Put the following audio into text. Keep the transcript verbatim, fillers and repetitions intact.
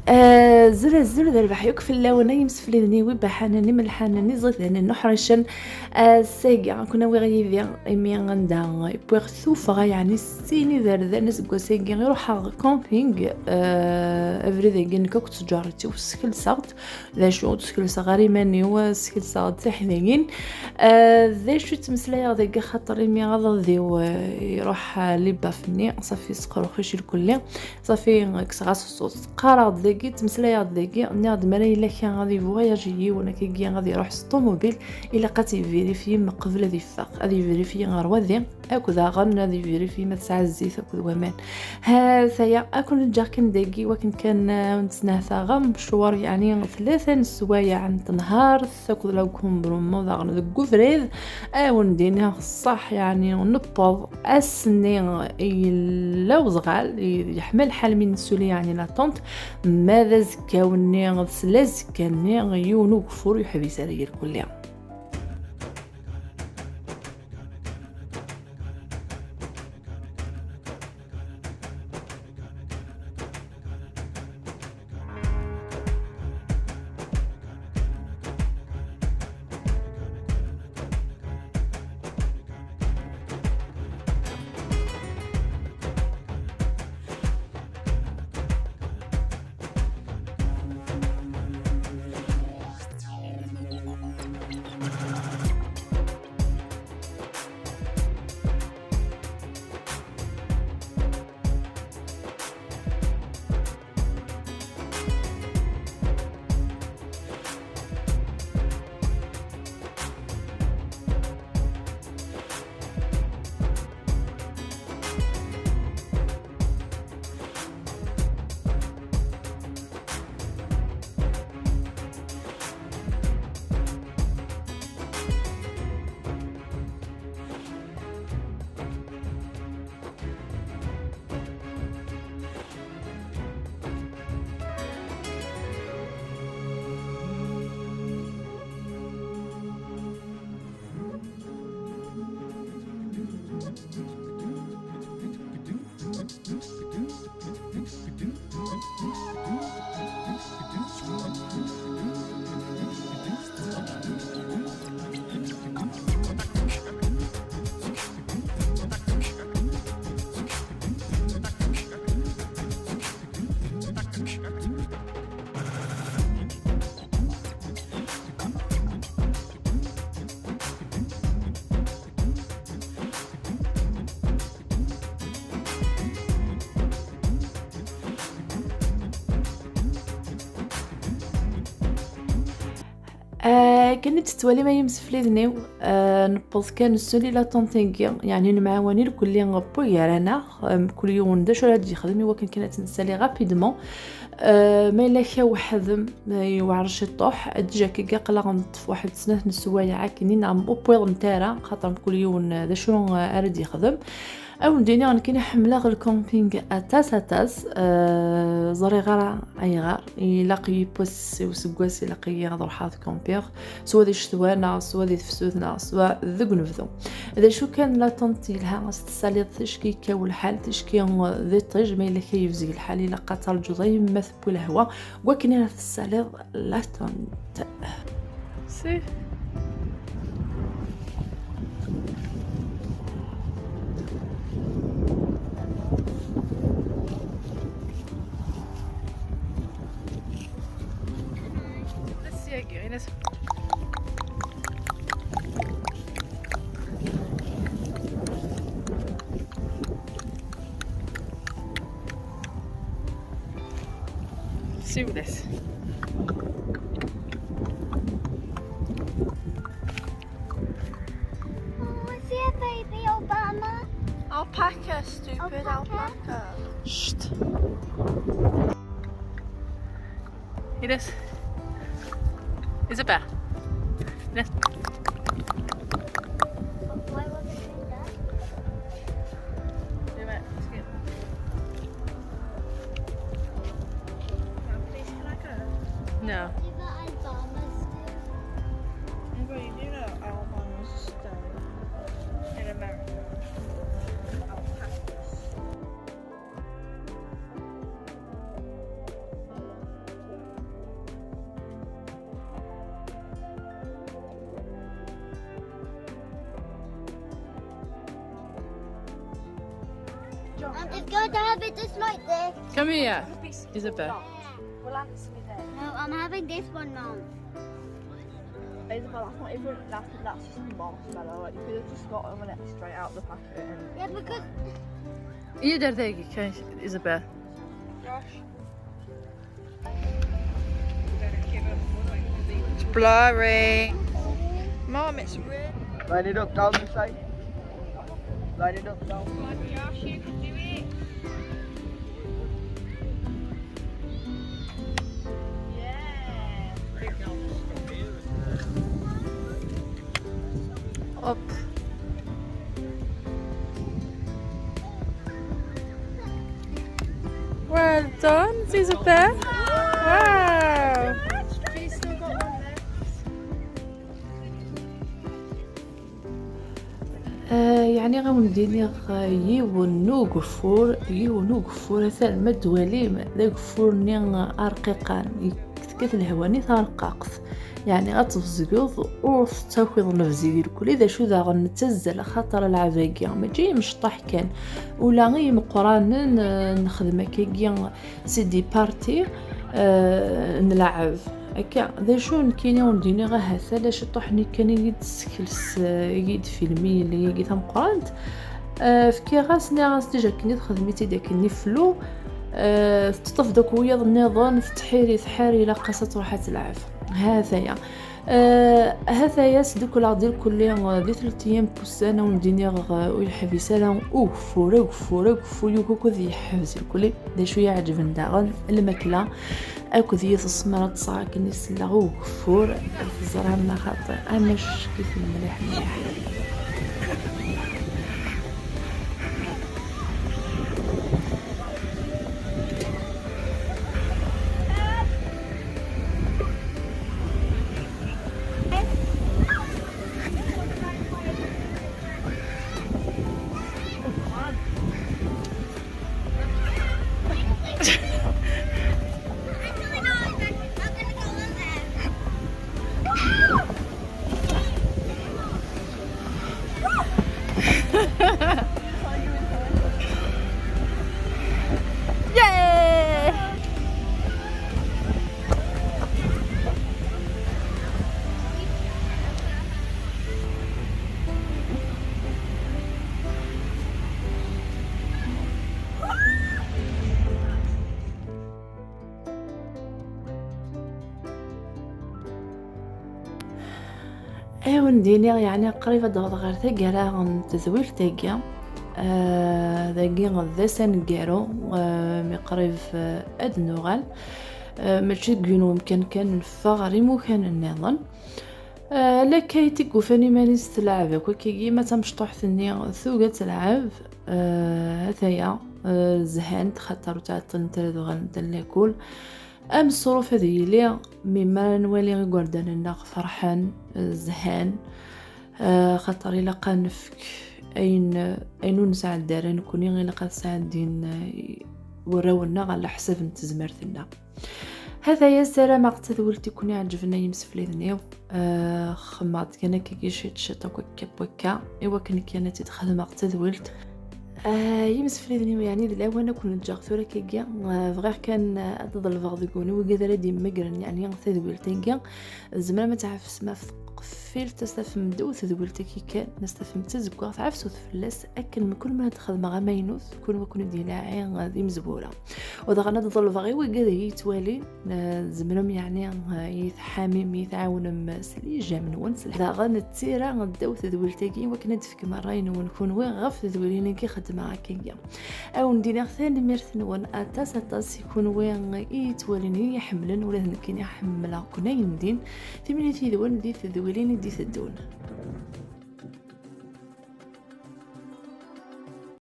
Azul, azul, d rrbeḥ yakk fell-awen, ay imsefliden-iw ibaḥanen, imelḥanen, iẓidanen, uḥricen. Ass-agi, ad ken-awiɣ yid-i imi anda wwiɣ tuffɣa, yeɛni sin iberdan aseggas-agi i ruḥeɣ camping. Eh, abrid-agi nekk akk d tǧaret-iw skelseɣ-d. D acu, ur d-skelseɣ ara iman-iw, skelseɣ-d tiḥdayin. Eh, d acu i ttmeslayeɣ dagi, xaṭer imi aḍad-iw, eh, iruḥ, eh, libaf-nni, ṣafi seqruxec irkelli. Ṣafi, kkseɣ-as ṣṣut. Qqareɣ-d dagi, ttmeslayeɣ-d dagi, nniɣ-d mi ara yella kra ad ivoyaji yiwen akkagi, ad iruḥ s ṭumubil, ilaq ad t-ivirifiyi meqbel ad iffeɣ, ad ivirifiyi ɣer wadi, akk daɣen ad ivirifiyi ma tesɛa zzit akked waman. Ha-t-aya, ad ken-ǧǧeɣ kan dagi, wakken kan, eh, ur nettnehta ara, mecwar, yeɛni, tlata n sswayeɛ n tenhart, akked lakumbrummu daɣen deg ubrid, ad wen-d-iniɣ ṣṣeḥ, yeɛni, newweḍ ass-nni yella uzɣal, yeḥma lḥal mi nessuli, yeɛni, la tente, ma d azekka-nni, d s lazekka-nni, yiwen ugeffur ur yeḥbis ara irkelli. Akken i d-tettwalim ay imsefliden-iw, ah, newweḍ kan nessuli la tente-agi, yeɛni nemɛawan irkelli n wuggar-aneɣ, ah, mkul yiwen d acu ara d-yexdem, i wakken kan ad tt-nessali rapidement. Ah, ma yella kra weḥd-m, ah, yewɛer ciṭuḥ, déjà akka aql-aɣ neṭṭef waḥed snat n sswayeɛ akkenni, neɣ ur wwiḍent ara, xaṭer mkul yiwen, ah, d acu, ah, ara d-yexdem. Ad wen-d-iniɣ nekkini ḥemmleɣ lcamping aṭas, aṭas. Euh, ẓriɣ ara ayɣer. Ilaq yiwwas i useggas, ilaq-iyi ad ruḥeɣ ad campiɣ, swa di ccetwa, neɣ swa di tefsut, neɣ swa deg unebdu. D acu kan, la tente yelha, ad s-tessaliḍ ticki yekkaw lḥal, ticki d iṭij, ma yella akka yebzeg lḥal, ilaq ad terǧuḍ ayemma tewwi lehwa, deg wakken ara tessaliḍ la tente. Si. Siyagi, ini s-, siwel-as. Oh, is he a baby Obama? Alpaca, stupid. Alpaca? Alpaca. Shh. It is. Isabel. Yes. Why wasn't it done? Wait a minute. Let's get. Now, please, can I go? No. Do the Obamas do? Well, you do know Obamas do in America. Alpacas. I'm just going to have it just like this. Come here, Isabel. We'll answer me there. No, I'm having this one, Mom. Isabel, that's not even, that's, that's just a marshmallow. Like, you could have just got one straight out the packet and Yeah, because Iyi-d ar dagi kan, Isabel. Josh. It's blurry. Mom, it's red. Line it up down the side. Line it up down. Josh, you can do it. Yeah. Hop. Well done, Isabel. Wow. آه، يعني غنولي ندير، آه، يون نوغفور يون نوغفور ثالما دواليم ذاكفور ني ارقيقان. كتكت الهواني ترقاقت، يعني غتبزقض ورث تاكل نفزي الكل اذا شو ذا غنتزل خاطر العباقي ماشي مشطح كان ولا غي مقرانن. آه، نخدم كيكي سي دي بارتي. آه، نلعب هكا ذا شو نكيني ونديني غا هثا لا شطحني كان يد سكلس يد فيلمي اللي يد ثمقرانت. آه، فكي غاس ني غاس ديجا كني تخدمي تي داك ني فلو. آه، تطف دوك ويض نظن تحيري تحيري لا قصة روحها تلعب. هذايا. آه، هذايا سدوك لا دير كل يوم دي ثلاث ايام بوسانه ونديني غ ويحبس انا اوف ورق ورق فيوكو كذي يحبس الكل. دا شويه عجبن داغن الماكله اكو ذي السمره تصاك نسلا غو كفور. الزرع ما خاطر انا شكيت مليح مليح. Awen-d-iniɣ yeɛni qrib ad d-awḍeɣ ɣer taggara n tedwilt-agi. Ah, dagi d ass aneggaru, ah, mi qrib, ah, ad d-nuɣal. Ah, mačči deg yiwen wemkan kan, neffeɣ ɣer imukan nniḍen. Ah, lakay tigufan iman-is telɛeb akk akkagi, ma tamecṭuḥt-nni tugi ad telɛeb. Ah, ataya, ah, zhant xaṭer ur tɛeṭṭilent ara ad uɣalent ar lakul. Ameṣruf ad yili, mi mi ara nwali igerdan-nneɣ ferḥen, zhan, ah, xaṭer ilaq ad nefk ayen, ayen ur nesɛeddi ara nekkni, ilaq ad sɛeddin, ah, warraw-nneɣ ɛla ḥsab n tezmert-nneɣ. Hata-ya, ssarameɣ d tadwilt i ken-iɛeǧben ay imsefliden-iw. Ah, xemmeɣ-d kan akkagi ciṭ ciṭ akk akka n wakka, i wakken kan ad tt-id-xedmeɣ d tadwilt. Ah, imsefliden-iw, yeɛni d lawan ad ken-ǧǧeɣ tura akkagi. Ah, bɣiɣ kan, ah, ad ḍelbeɣ deg-wen i wigad ara d-yemmagren, yeɛni tadwilt-agi. Tzemrem ad tɛefsem ɣef tqeffilt, ad s-tafem ddaw tedwilt-agi kan, ad s-tafem d tazeggaɣt, ɛefsut fell-as akken mkul mi ad xedmeɣ amaynut, kul wa ken-id-ilaɛi d imezwura. U daɣen ad ḍelbeɣ i wigad i yi-yettwalin, ah, tzemrem yeɛni, ah, iyi-tḥamim, iyi-tɛawnem s lijam-nwen, s daɣen d tira ddaw tedwilt-agi, i wakken ad d-tefkem ṛṛay-nwen kunwi ɣef tedwilin-agi xeddmeɣ akkagi. Ad wen-d-iniɣ tanemmirt-nwen aṭas, aṭas i kunwi i yi-yettwalin, i yi-iḥemmlen, ula d nekkini ḥemmleɣ-ken ayendin. Timlilit yid-wen di tedwilin i d-iteddun.